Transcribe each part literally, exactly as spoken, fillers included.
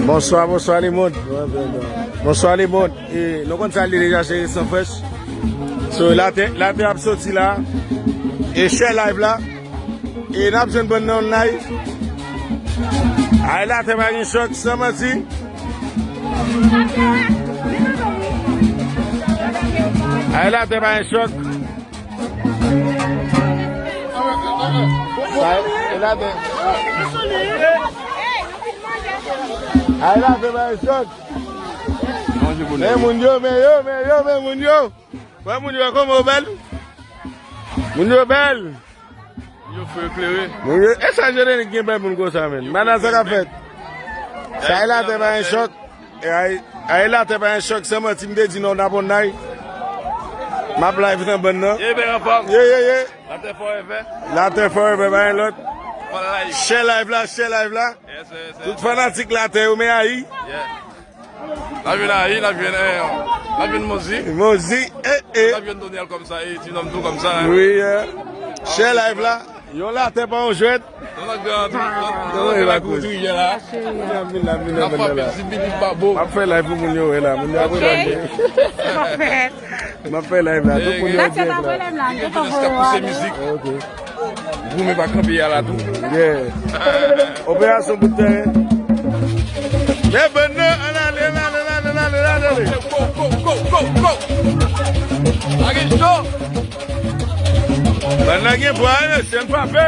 Bonswa, bonswa lemonn. Bonswa lemonn. E, nou konn sa l ye deja, se Resan Fresh. So, latè, latè ap soti la. E share live la. E n ap jwenn bann nan nay. Ay latè pa gen chòk, san manti. Ay latè pa gen chòk. Ay latè. Ay latè pa gen chòk. Men moun yo, men yo, men yo, men moun yo. Wè moun yo, kòman yo bèl? Moun yo bèl. Yo fre eklere. Moun yo, e sa Jedenik gen bèl moun konsa, men. Madan, sa k ap fèt? Sa e latè pa gen chòk. E ay, ay latè pa gen chòk, san manti, m te di nou n ap on nay. M ap live nan bann nan. Ye, bèl anfòm. Ye, ye, ye. Latè forever. Latè forever, pa gen lòt. Fò like. Share live la, share live la. Yes, yes, yes. Tout fanatik latè yo, men ayi. Yeah. N ap jwenn Ayi, n ap jwenn, eh, n ap jwenn Mozi. Mozi, eh, eh. N ap jwenn Doniel kòmsa, e ti nonm tou kòmsa, eh. Wi, eh. Share live la. Yon latè pa yon jwèt. Non, non, gran, non, non, non, la kouri jè la. N ap fè live pou moun yo wè la. Moun yo ap wè la. M ap fè live la. Tout moun yo ap fè live la. Ok. Goumen pa kanpe a la tou. Yeah. Operasyon bout tèren. Men bann nan, ann ale, ann ale, ann ale, ann ale, ann ale. Go, go, go, go, go. Lage cho. Bann nan gen bwa, mesye, ann frape.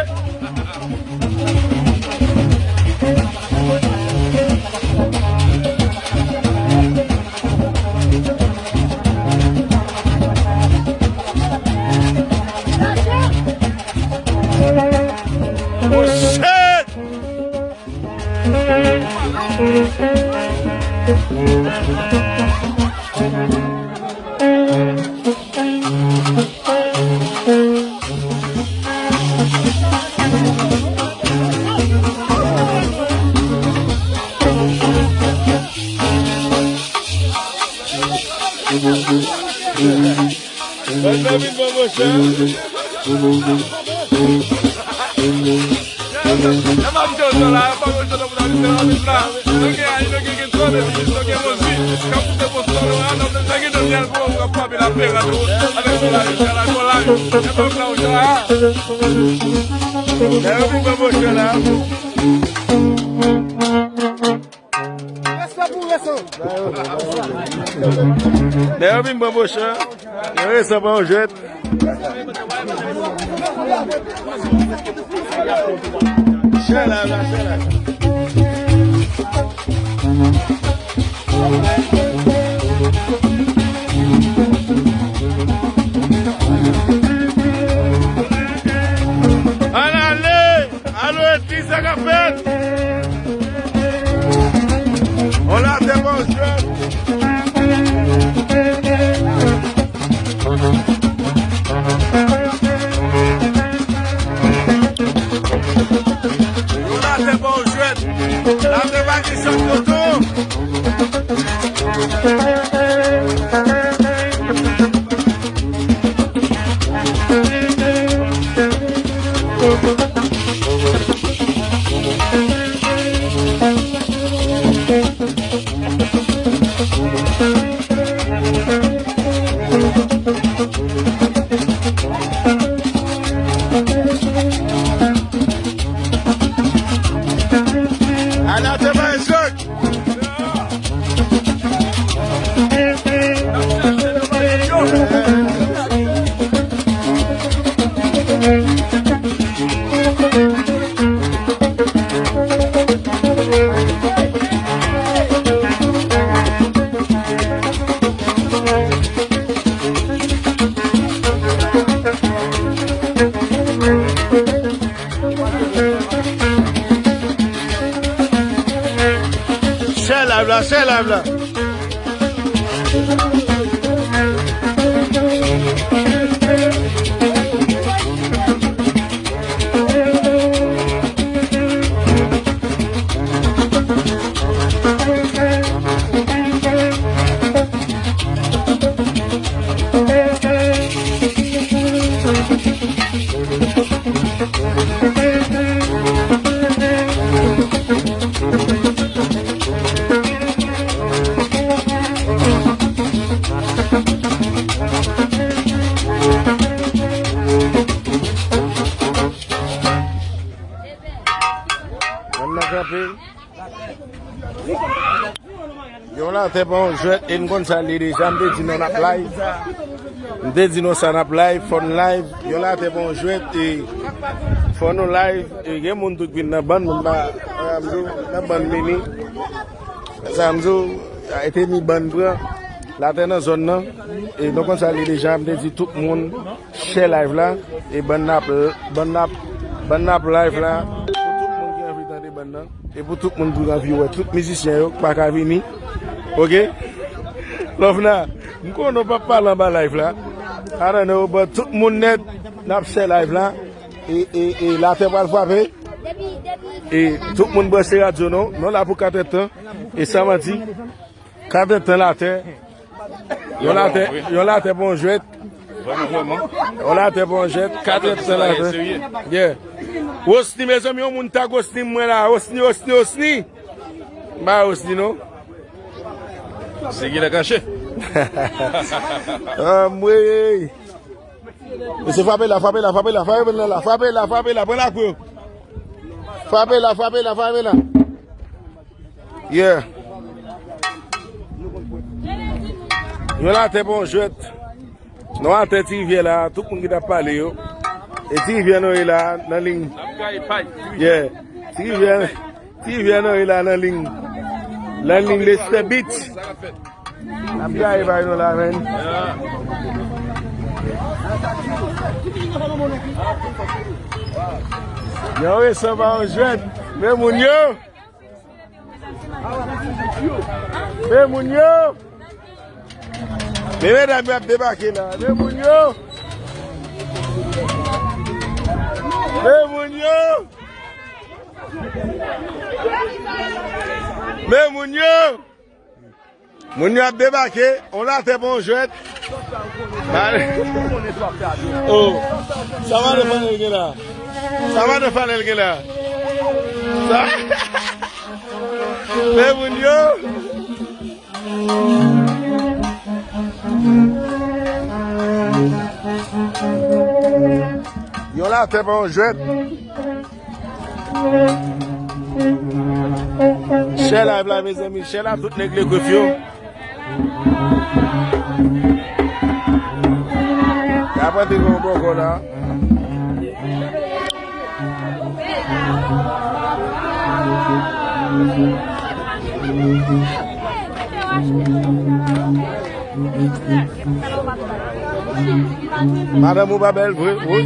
Oh, shit! Lè m ap di w la, pa mwen jwenn nan pou ta vin fè anvis la. Nou gen Ayi, nou gen Gilson, epi nou gen Mozi. K ap pouse bon son nou a, nou gen Daniel pou w ap frape la pera tou. Avèk son la, jiska la, son la. Lè m ap di w la, lè yo vin pran mouche la. Respè pou Resan. Lè yo vin pran mouche, yo Resan pa yon jwèt. Chè la, la, chè la. Ann ale! Alo, Eti, sa k ap fèt? On latè pa yon jwèt. On latè pa yon jwèt. Latè pa gen chòk tonton. Ala te bay jòk. Share live la, share live la. Yon latè pa yon jwèt, e n konn sa l ye deja, m te di nou n ap live. M te di nou sa n ap live, fò n live. Yon latè pa yon jwèt, e fò nou live. E gen moun tou k vin nan bann, m pa, nan bann mini. Sa m di w, e te ni bann pran. Latè nan zòn nan, e nou konn sa l ye deja, m te di tout moun share live la, e bann n ap, bann n ap, bann n ap live la, pou tout moun ki anvi tande bann nan, e pou tout moun ki anvi wè tout mizisyen yo k pa ka vini, oke? Lòvna, m konnen w p ap pale anba live la, atann, bon, tout moun nèt, n ap share live la, e, e, e latè pral frape, e tout moun branche radyo nou, nou la pou kat èdtan, e san manti, kat èdtan latè, yon latè, yon latè pa yon jwèt. Vrèman, vrèman. Yon latè pa yon jwèt, kat èdtan latè. Yeah. Osni, mezanmi, yon moun tag Osni, mwen la. Osni, Osni, Osni. M pa Osni, non. Se ki la kache. Anmwey. Mesye, frape la, frape la, frape la, frape la, frape la, frape la, pran lakou yo. Frape la, frape la, frape la. Yeah. Yon latè pa yon jwèt. Nou atè Ti Rivyè la, tout moun ki t ap pale yo. E Ti Rivyè nou ye la, nan liy. Yeah. Ti Rivyè, Ti Rivyè nou ye la, nan liy. Nan liy Lester Beach. N ap gaye bay nou la, menn. Yon resan pa yon jwèt. Men moun yo. Men moun yo. Men medam yo ap debake la. Men moun yo. Men moun yo. Men moun yo. Moun yo ap debake, on latè pa on jwèt. Oh, sa madan Fanèl gen la? Sa madan Fanèl gen la? Sa... Men moun yo. Yon latè pa on jwèt. Share live la, mezanmi. Share la, tout nèg Legriff yo. Y ap antre nan bòkò la. Madanm ou pa bèl vre, wi.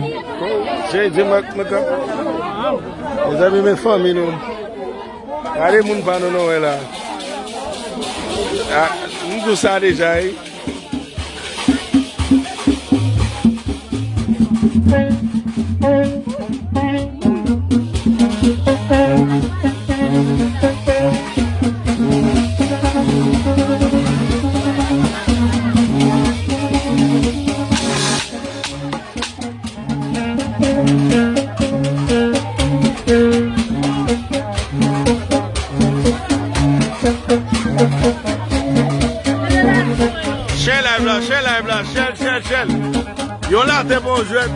Jan di mwen, mwen ka. Mezanmi, men fanmi nou. Gade moun pa nou, nou wè la. Ah, m di w sa deja, wi. Share live la, share live la, share, share, share. Yon latè pa on jwèt.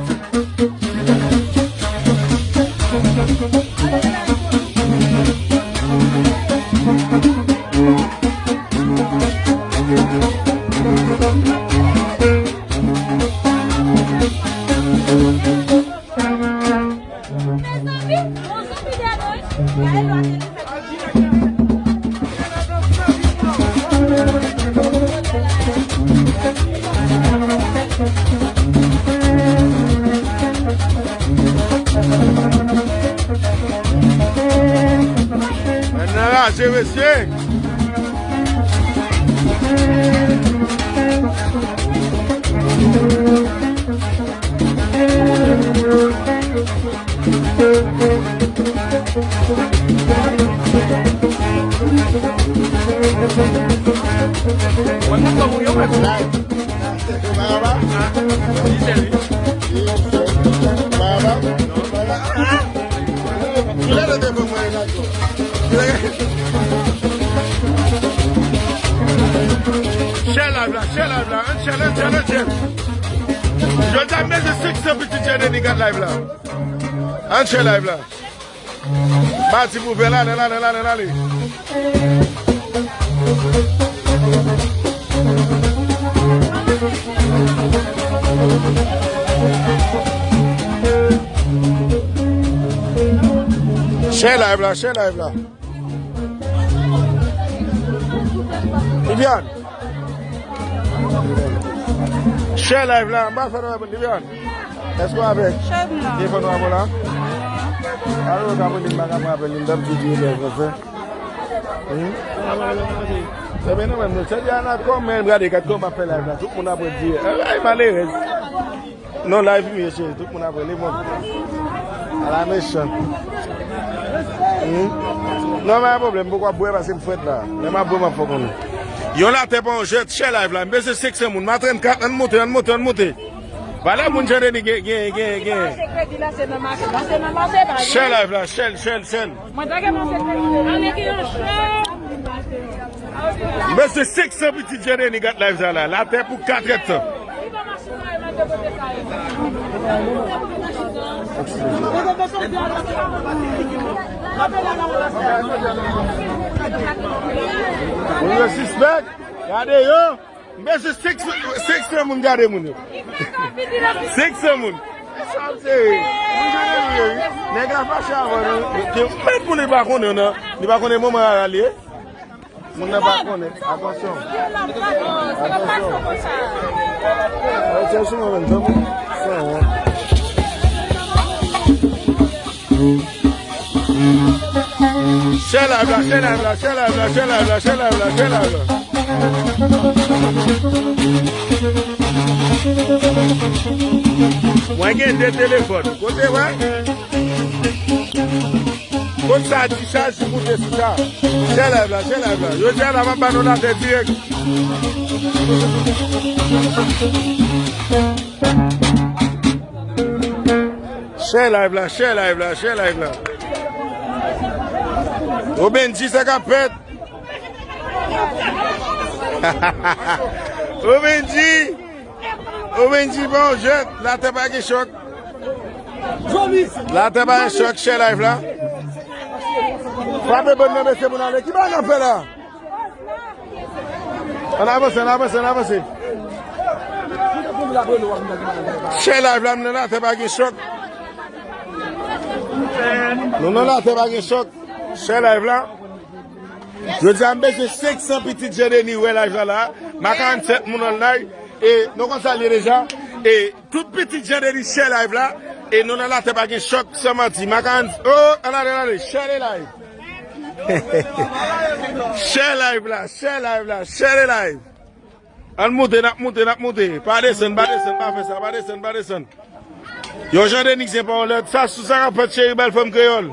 Ann anraje, mesye. Share live la, share live la, ann share, ann share, ann share. Jodi a m bezwen senk san pitit Jeremy gad live la. Ann share live la. Pati pou fè l ale, l ale, l ale, l ale. Share live la, share live la. Viviane. Share live la, m pa fè nou reponn, Viviane. Èske w avèk? Telefòn w avè w la? Alo, w ka pote m pa ka pran apèl li, m t ap di li lè fransè. Hmm? Ebyen, non, menm nou, se di a nan kòmè, m gade kat kòmè ap fè live la, tout moun ap di, ay, malerèz. Non, live li ye, cheri, tout moun ap rele mwen. Ala mechan. Hmm? Non, men pwoblèm, m poko ap bwè paske m frèt la. Lè m ap bwè, m ap fè w konnen. Yon latè pa yon jwèt, share live la. M bezwen senk san moun. M a trannkat, ann monte, ann monte, ann monte. Valè moun Jandeni gen, gen, gen, gen. Share live la, share, share, share. M bezwen senk san pitit Jandeni gad live sa la. Latè pou kat èdtan. Moun yo sispèk. Gade yo. M bezwen senk san, senk san moun gade moun yo. Senk san moun. Sa m se moun Jandeni yo, wi. Nèg la fache avè nou. Mèt pou li pa konnen, non. Li pa konnen moman a rale. Moun nan pa konnen. Atansyon. Atansyon. Ay, tchèche mwen menm, tanpri. San wont. Share live la, share live la, share live la, share live la, share live la, share live la. Mwen gen de telefòn. Kote wè? Kot sa di chaj moute sou sa. Share live la, share live la. Jodi a la m ap ba nou latè dirèk. Share live la, share live la, share live la. Obenji sa k ap fèt. Obenji. Obenji pa yon jwèt, latè pa gen chòk. Latè pa gen chòk, share live la. Frape bòn nan, mesye, pou n ale. Ki bagay n ap fè la? Ann avanse, ann avanse, ann avanse. Share live la, m nan latè pa gen chòk. Nou nan latè pa gen chòk. Share live la. Jodi a, m bezwen senk san pitit Jandeni wè live la la. M a karannsèt moun online. E nou konn sa l ye deja. E tout pitit Jandeni share live la. E nou nan latè pa gen chòk, san manti. M a karann, oh, ann ale, ann ale. Share the live. Share live la, share live la, share the live. Ann moute, n ap moute, n ap moute. Pa desann, pa desann, pa fè sa, pa desann, pa desann. Yon Jandeni ki se pa yon lòt. Sa sou sa k ap fèt, cheri, bèl fanm kreyòl.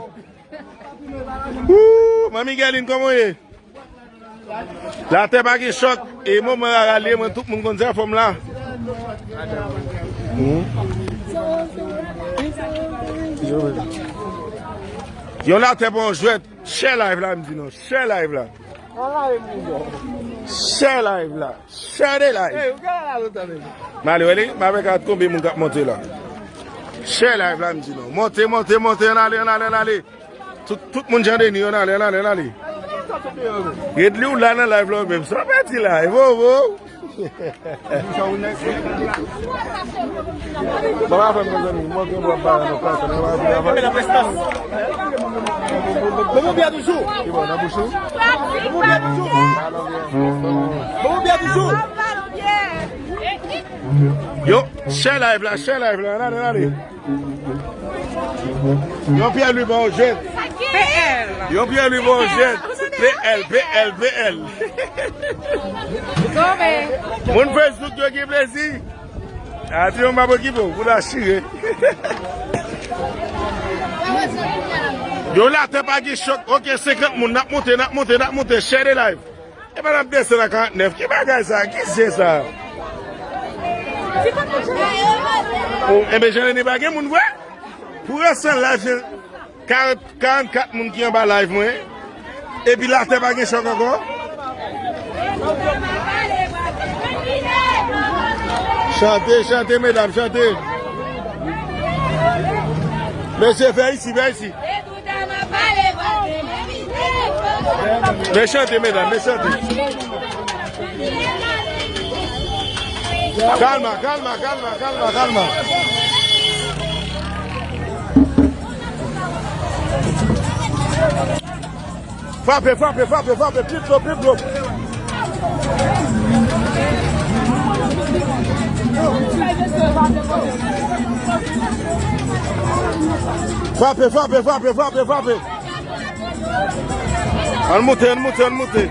Woo, manmi Gèlin, kòman w ye? Latè pa gen chòk, e moman a rale, mwen tout moun konn sa fòm la. Hmm. Yon latè pa yon jwèt, share live la, m di non, share live la. Share live la. Share the live. Hey, ou ka la lontan menm. M ale wè li, m avèk a konbyen moun k ap monte la. Share live la, m di non. Monte, monte, monte, ann ale, ann ale, ann ale. Tout, tout moun Jandeni, ann ale, ann ale, ann ale. Red li ou la nan live la ou menm. Sa w pèdi la, e vo, vo. Bon, pa fè m, mezanmi, mwen gen bò pa nan klas, nan live la. Bon, bon, byen toujou. Ki bò, nan bouch ou? Bon, bon, byen toujou. Bon, bon, byen toujou. Yo, share live la, share live la, ann ale, ann ale. Yon pyè lwi pa yon jwèt. P L. Yon pyè lwi pa yon jwèt. P L, P L, P L. Moun Facebook yo gen plezi. A di yon m ap okipe w, pou la chire. Yo latè pa gen chòk. Ok, senkant moun, n ap monte, n ap monte, n ap monte. Share the live. Epa n ap desann a karant nèf. Ki bagay sa? Ki zen sa? Oh, enben, Jandeni pa gen moun vre? Pou resan live, se karant, karannkat moun ki anba live mwen. Epi latè pa gen chòk ankò. Chante, chante, medam, chante. Mesye, fè isi, fè isi. Men chante, medam, men chante. Kalma, kalma, kalma, kalma, kalma. Frape, frape, frape, frape, pi dlo, pi dlo. Frape, frape, frape, frape, frape. Ann moute, ann moute, ann moute.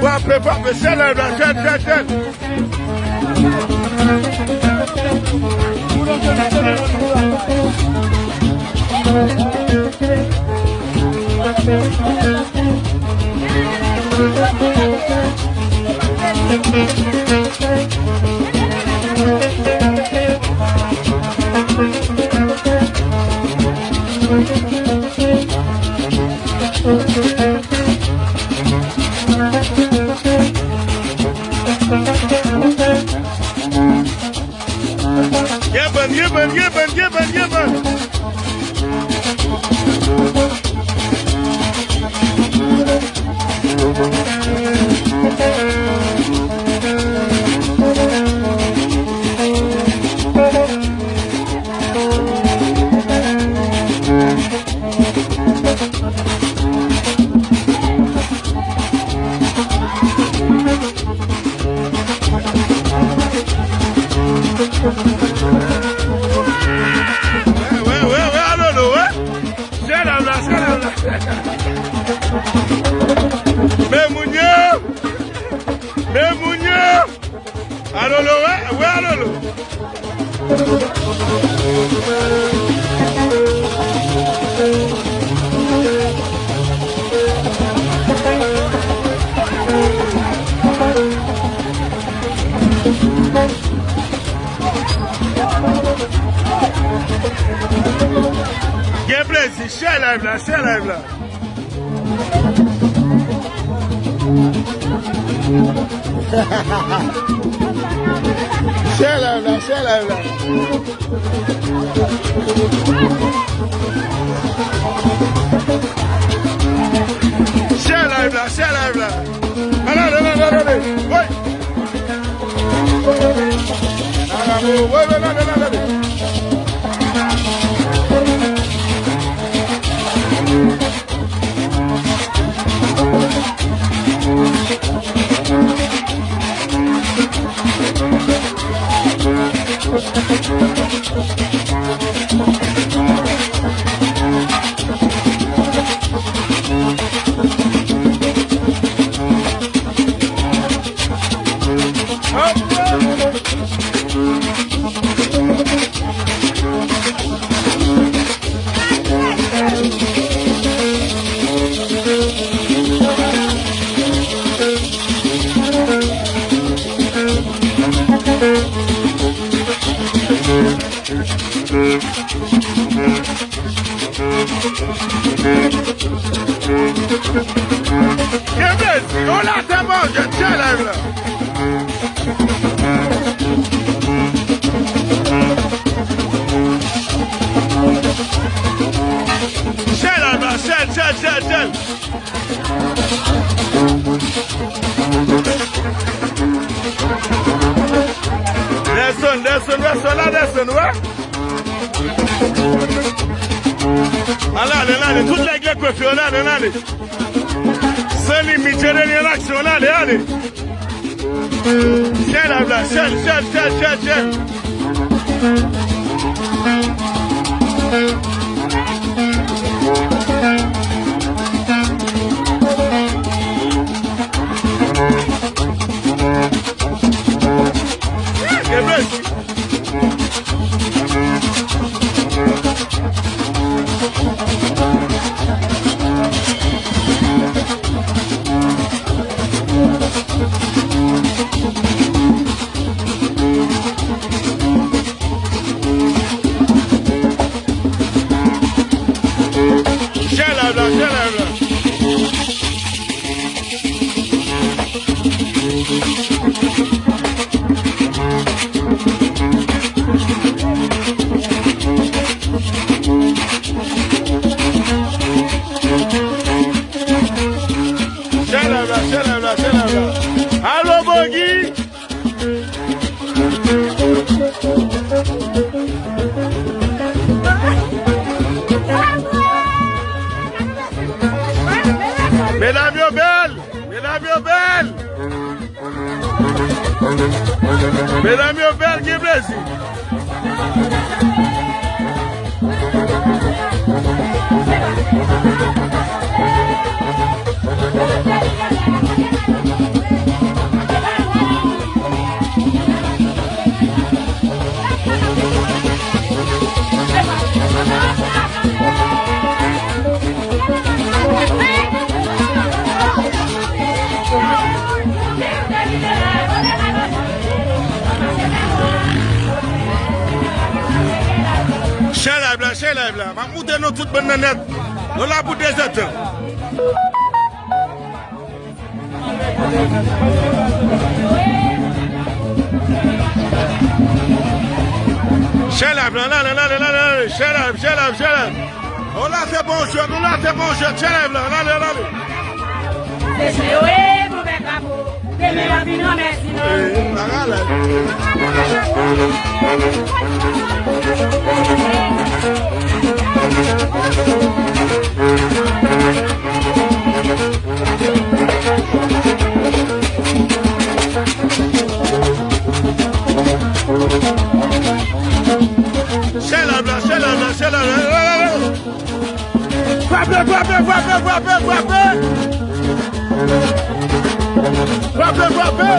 Frape, frape, sèl la, sèl, sèl, sèl. Ye bann, ye bann, ye bann, ye bann, ye bann. Wè, wè, wè, wè, alolo, wè. Chè la, la, chè la, la. Men moun yo. Men moun yo. Alolo, wè, wè, alolo. Gen plezi, share live la, share live la. Share live la, share live la. Share live la, share live la. Ann ale, ann ale, ann ale. Woy. Ann ale, woy, woy, ann ale, ann ale. Gen plezi, on la tè manje, tchè live la. Tchè live la, tchè, tchè, tchè, tchè. Desann, desann, desann la, desann, wè. Ann ale, ann ale, tout nèg lekòl yo, ann ale, ann ale. Sans limite, Jeremy an aksyon, ann ale, ale. Share live la, share, share, share, share, share. Gen plezi. Share live la, share live la. Medam yo bèl, gen plezi. Share live la, share live la. M ap montre nou tout bann nan nèt. Nou la pou de zè tan. Share live la, lale, lale, lale, lale. Share live, share live, share live. Nou la se bon jwèt, nou la se bon jwèt. Share live la, lale, lale. Se jwe, wi, pou fè kapo. Demen w ap vin anmèsi nou. Ee, pa ka lè. Share live la, share live la, share live la. Frape, frape, frape, frape, frape. Frape, frape.